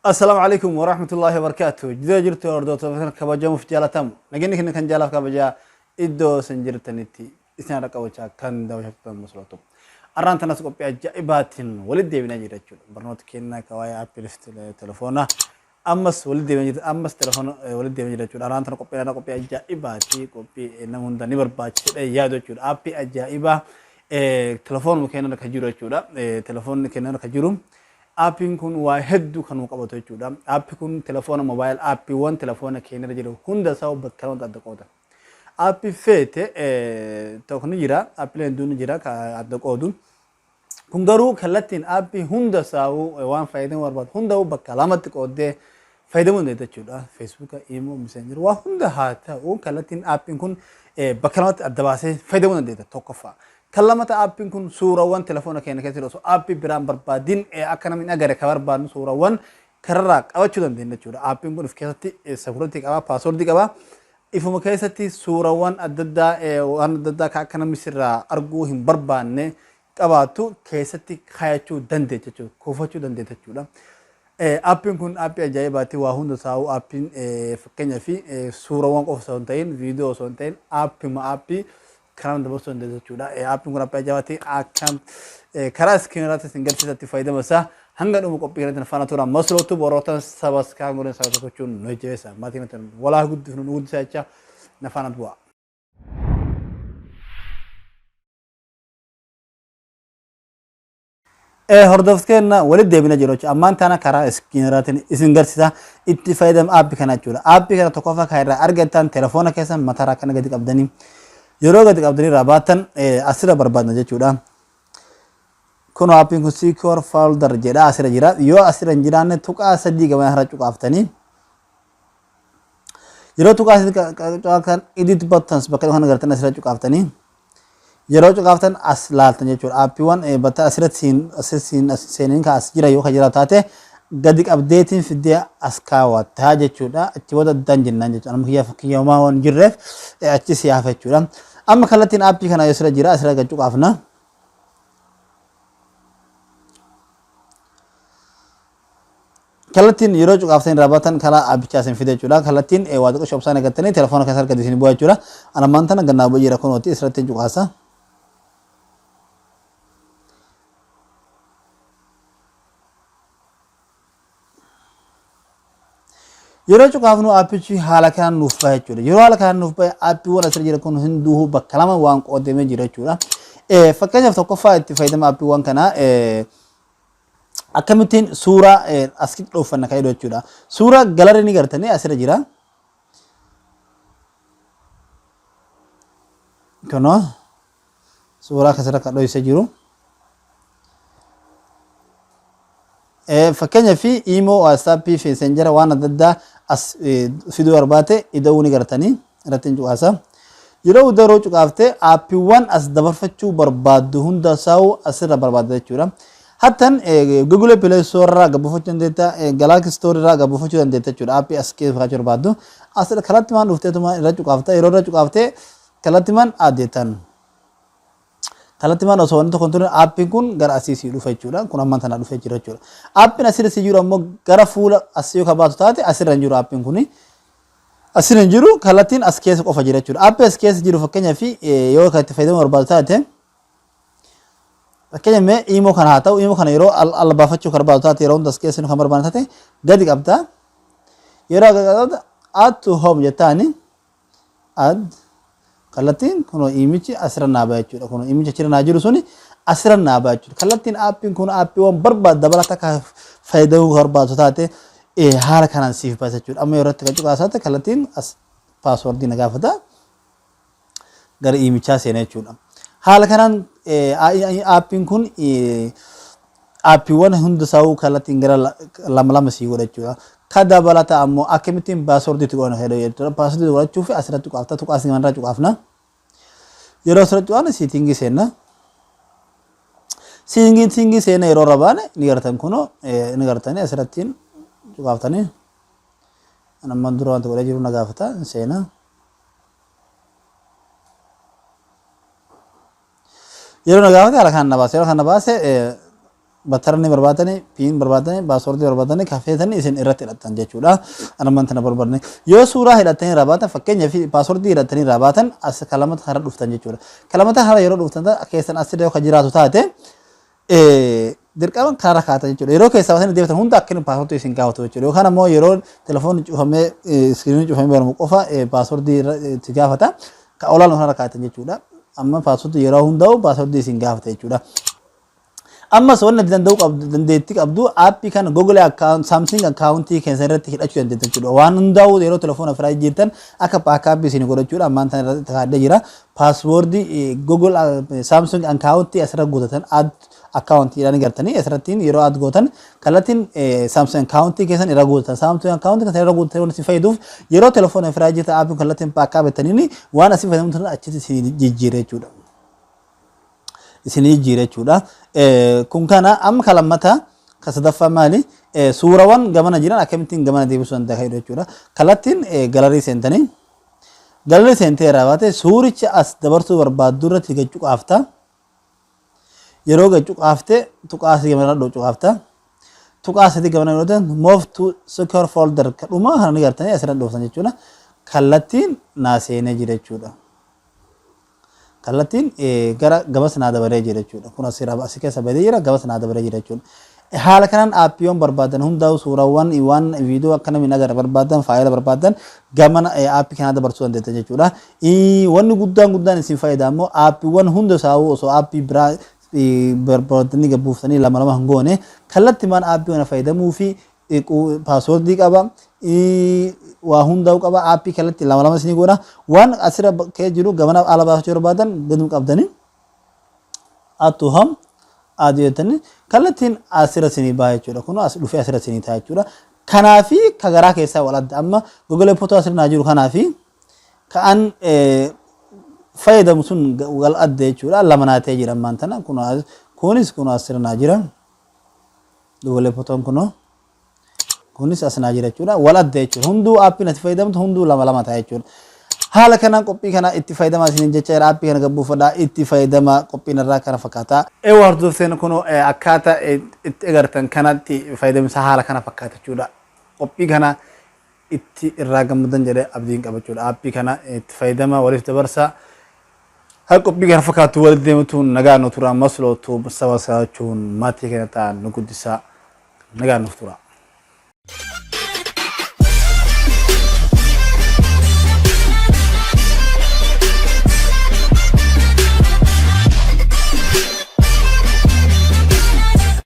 Assalaamu alaikum warahmatullahi wabarakatuh. Jidee jirtu hordoftoota kabajamuuf jaalatamu. Nageenyi keenya kan jaalaaf kabajaa iddoo isin jirtanitti isin har'a qabachaa kan daawwachaa muslotu. Arraan tanas qophii ajaa'ibaatiin walitti deebinaa jira jechuudha. Barnoota keenya ka waa'ee aappii telefoonaa ammas walitti deebinaa jirra. Ammas telefoona walitti deebinaa jira jechuudha. Arraan tana qophii qophii ajaa'ibaati. Qophii nama hunda ni barbaachisa yaadu jechuudha. Aappii ajaa'ibaa telefoonuma keenya irra kan jiru jechuudha. Telefoonni keenya irra kan jiru. Aappiin kun waa hedduu kan nu qabatu jechuudha. Aappi kun telefoona mobile aappiiwwan telefoona keenya irra jiru hunda isaa bakka lamatti adda qooda. Aappii feete tokko ni jira, aappiileen hedduun ni jira ka adda qoodu. Kun garuu kallattiin aappii hunda isaa waan fayyadamuu barbaadu hunda bakka lamatti qooddee fayyadamuu dandeetta jechuudha. Feesbuuka, Imo, Messenger waa hunda haa ta'u kallattiin aappiin kun bakka lamatti adda baasee fayyadamuu dandeetta tokkoffaa. Kan lamata aappiin kun suurawwan telefoona keenya keessa jiru osoo aappii biraan barbaadin akka namni hin agarre kan barbaadnu suurawwan kararraa qabachuu dandeenya jechuudha. Aappiin kun of keessatti security qaba, paaswordii qaba. Ifuma keessatti suurawwan adda addaa waan adda addaa kan akka namni sirraa arguu hin barbaanne qabaattu keessatti kaayachuu dandeetta jechuudha. Kuufachuu dandeetta jechuudha. Aappiin kun aappii ajaa'ibaati. Waa hunda taa'u aappiin fakkeenyaaf suurawwan qofa osoo hin ta'in viidiyoo osoo hin ta'in aappima aappii kanaan dabarsuu dandeessu jechuudha. Aappiin kun aappii ajaa'ibaati. Akka karaa iskiriiniraatti isin garsiisa itti fayyadama isaa hanga dhuma qophii kanatti faana tura. Maslootu borootan sabaskaa godhan sabasa gochuun nu jajjabeessa. Maatii kanatti walaa guddifnu nu guddisa jecha na faana bu'a. Hordoftoota walitti deebina jiru jechuudha. Ammaan tana karaa iskiriiniraatiin isin garsiisa itti fayyadama aappii kana jechuudha. Aappii kana tokkoffaa kan irraa argattan telefoona keessan mataraa kana gadi qabdanii yeroo gadi qabdanii irraa baatan asirra barbaadna jechuudha. Kun aappiin kun secure folder jedha asirra jira. Yoo asirra hin jiraanne tuqaa sadii gama irra cuqaaftanii yeroo tuqaa sadii cuqaaftan edit buttons bakka kana gartan asirra cuqaaftanii yeroo cuqaaftan as laaltan jechuudha. Aappiiwwan bakka asirratti siin siin as seenanii kan as jira yoo kan jira taate gadi qabdeetiin fiddee as kaawwattaa jechuudha. Achi booda dan jennaan jechuudha. Amma kiyya fakkiyya homaa waan jirreef achi si hafa jechuudha. Amma kallattiin aappii kana asirra jira asirra gad cuqaafna. Kallattiin yeroo cuqaaftanii irraa baatan karaa aappichaa isin fida jechuudha. Kallattiin waa xiqqoo shobsaan eeggattanii telefoona keessa harka isin bu'a jechuudha. Ana ammaan tana gannaa bu'ee jira kunooti asirratti hin cuqaasa. Yeroo cuqaafnu aappichi haala kanaan nuuf baha jechuudha. Yeroo haala kanaan nuuf bahe aappiiwwan asirra jiran kun hunduu bakka lama waan qoodamee jira jechuudha. Fakkeenyaaf tokkoffaa itti fayyadama aappiiwwan kanaa akkamittiin suuraa asitti dhooffanna kan jedhu jechuudha. Suuraa galarii ni gartanii asirra jira. Kunoo suuraa kasirra kan dhoysee jiru. Fakkeenyaaf Imo, WhatsApp, Messenger waan adda addaa as fiduu barbaate ida'uu ni gartanii irratti hin cuqaasa. Yeroo hunda yeroo cuqaafte aappiiwwan as dabarfachuu barbaaddu hunda isaa'u asirra barbaadda jechuudha. Hattan Google Play Store irraa gabbuufachuu dandeetta, Galaxy Store irraa gabbuufachuu dandeetta jechuudha. Aappii as keessa kaachuu barbaaddu. As kallattimaan dhufteetuma irra cuqaafta. Yeroo irra cuqaafte kallattimaan aaddeettan. Kallattimaan osoo wanti tokko hin turin aappiin kun gara asii sii dhufa jechuudha. Kun ammaan tana dhufee jira jechuudha. Aappiin asirra sii jiru ammoo gara fuula asii yoo kabaatu taate asirra hin jiru aappiin kuni. Asirra hin jiru kallattiin as keessa qofa jira jechuudha. Aappii as keessa jiru fakkeenyaaf yoo kan itti fayyadamuu barbaadu taate fakkeenya mee imoo kana haa ta'u imoo kana yeroo al baafachuu kan barbaadu taate yeroo hunda as keessa kan barbaadu taate gadi qabda. Yeroo gadi qabda add to home jettaani add kallattiin kunoo imichi asirra naa ba'a jechuudha. Kunoo imichi achirra naa jiru suni asirra naa ba'a jechuudha. Kallattiin aappiin kun aappiiwwan barbaadu dabalata akka fayyadamuu barbaadu taate haala kanaan siif baasa jechuudha. Amma yeroo itti kan cuqaasaate kallattiin as paaswordii na gaafata gara imichaa seena jechuudha. Haala kanaan aappiin kun aappiiwwan hunda isaa'uu kallattiin gara lama lama sii godha jechuudha. Ka dabalata ammoo akkamittiin paaswordii itti godhana fayyadamu jechuudha. Paaswordii godhachuuf asirratti cuqaafta tuqaa isin irraa cuqaafna. Yeroo asirratti cuqaafne siitingii seenna. Siitingii seenna yeroo irra baane ni gartan kunoo ni gartanii asirrattiin cuqaaftanii. Amma dura wanta godhee jiru na gaafata seena. Yeroo na gaafate haala kanaan na baase. Yeroo kana na baase Battarni barbaadani, PIN barbaadani, passwordii barbaadani, kafeetani isin irratti hidhattan jechuudha. Anamman tana barbaadani. Yoo suuraa hidhattanii irraa baatan, fakkeenyaaf passwordii hidhattanii irraa baatan, as kalamata hara dhuftan jechuudha. Kalamata hara yeroo dhuftan keessan asirra yoo kan jiraatu taate, dirqama kanarra kaa'atan jechuudha. Yeroo keessaa baatanii deebitan hunda akka inni passwordii isin gaafatu jechuudha. Yookaan ammoo yeroo telefoonni cufamee, screeniin cufamee baramu qofa passwordii itti gaafata. Ka olaanoo kanarra kaa'atan jechuudha. Amma passwordii yeroo hundaa'u passwordii isin gaafata jechuudha. Ammas wanni ati danda'u qabdu, dandeettii qabdu, appii kana Google account, Samsung accountii keessan irratti hidhachuu dandeettu jechuudha. Waan hundaa'u yeroo telefoona firaa jijjiirtan akka backupii isin godhachuudha. Ammaan tana irratti kaa'adhee jira. Passwordii Google Samsung accountii asirra guutatan, add accountii jedhanii gartanii asirrattiin yeroo add gootan kallattiin Samsung accountii keessan irra guutatan. Samsung accountii keessan irra guutatan waan isin fayyaduuf, yeroo telefoona firaa jijjiirtan appiin kallattiin backup jettaniin waan asii fayyadamtan achitti isin jijjiira jechuudha. Isin jijjiira jechuudha. Kun kana amma ka lammataa. Ka sadaffaa maali? Suurawwan gamana jiran akkamittiin gamana deebisuu danda'a jechuudha. Kallattiin gallery seentanii, gallery seentee irraa baate suuricha as dabarsuu barbaaddu irratti gachuu qaafta. Yeroo gachuu qaafte tuqaa asii gamana dhoo cuqaafta. Tuqaa asii gamana yoo ta'an, move to secure folder kadhuma kana ni gartanii asirra dhooftan jechuudha. Kallattiin naa seenee jira jechuudha. Kallattiin gara gamas naa dabaree jira jechuudha. Kun asirraa asii keessa badee jira, gamas naa dabaree jira jechuudha. Haala kanaan appiiwwan barbaadan hundaa'u, suurawwan, waan viidiyoo akka namni agarre barbaadan, faayila barbaadan gamana appii kanaa dabarsuu dandeettan jechuudha. Wanni guddaan guddaan isin fayyada ammoo appiiwwan hunda isaa'uu osoo appii biraa barbaadanii gabbuuftanii lama lama hin goone, kallattimaan appii kana fayyadamuu fi passwordii qaba, waa hundaa'u qaba. Appii kallattii lama lama isinii godha. Waan asirra kee jiru gamana ala baasachuu barbaadan gaduu qabdanii add to home add jettanii kallattiin asirra isinii baha jechuudha. Kun as dhufee asirra isinii ta'a jechuudha. Kanaafi ka garaa keessaa wal adda. Amma Google Photo asirra naa jiru kanaafi ka'an fayyadamu sun wal adda jechuudha. Lama naa ta'ee jira ammaan tana. Kunis kun asirra naa jira. Google Photoon kunoo kunis as naa jira jechuudha. Wal adda jechuudha. Hunduu appiin ati fayyadamtu hunduu lama lama ta'a jechuudha. Haala kanaan qophii kana itti fayyadamaa isiniin jecha jira. Appii kana gabbuufadhaa, itti fayyadamaa. Qophiin irraa kana fakkaata. Eewwa, hordoftoonni, kun akkaataa itti agartan kanatti fayyadamsa haala kana fakkaata jechuudha. Qophii kana itti irraa gammadan jedhee abdiin qaba jechuudha. Appii kana itti fayyadama, waliif dabarsa. Haa, qophii kana fakkaatu walitti deemtuun nagaa nu tura. Maslootu saba saachuun maatii keenya ta'an nu guddisaa, nagaa nuuf tura.